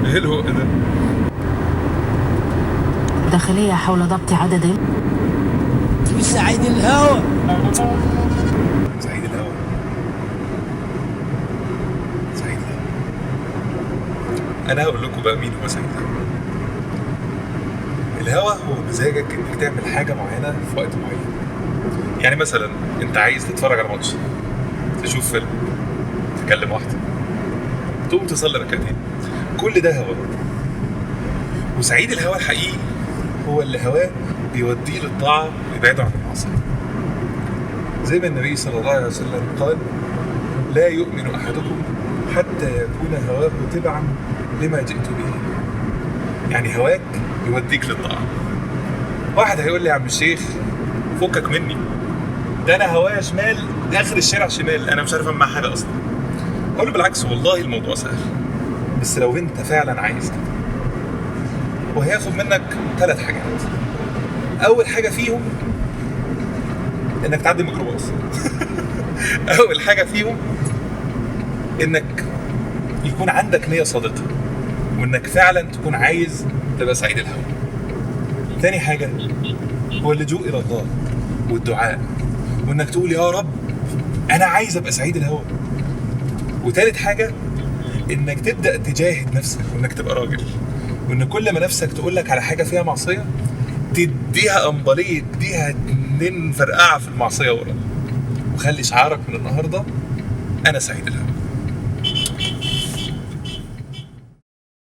ايه الهق ده؟ داخلية حول ضبط عدد. سعيد الهوى. سعيد الهوى، سعيد الهوى. انا هقول لكم بقى مين هو سعيد الهوى. الهوى هو مزاجك انك تعمل حاجة معينة في وقت معين. يعني مثلا انت عايز تتفرج على ماتش، تشوف فيلم، تكلم واحدة، تقوم تصلي ركعتين، كل ده هوى. وسعيد الهوى الحقيقي هو اللي هواه بيوديه للطاعة ويبعده عن المعصية. زي ما النبي صلى الله عليه وسلم قال: لا يؤمن أحدكم حتى يكون هواه تبعا لما جئت به. يعني هواك يوديك للطاعة. واحد هيقول لي يا عم الشيخ فكك مني، ده أنا هوايا شمال، آخر الشارع شمال، أنا مش عارف أعمل حاجة أصلا. أقول له بالعكس، والله الموضوع سهل، بس لو أنت فعلا عايز كده. وهياخد منك 3 حاجات. أول حاجة فيهم إنك تعدي ميكروباص. أول حاجة فيهم إنك يكون عندك نية صادقة، وإنك فعلا تكون عايز تبقى سعيد الهوى. تاني حاجة هو اللجوء إلى الله والدعاء، وإنك تقول يا رب أنا عايز أبقى سعيد الهوى. وتالت حاجة إنك تبدأ تجاهد نفسك، وإنك تبقى راجل، وإن كل ما نفسك تقول لك على حاجة فيها معصية تديها أمبلية، تديها 2 فرقعة في المعصية ورا. وخلي شعارك من النهاردة: أنا سعيد الهوى.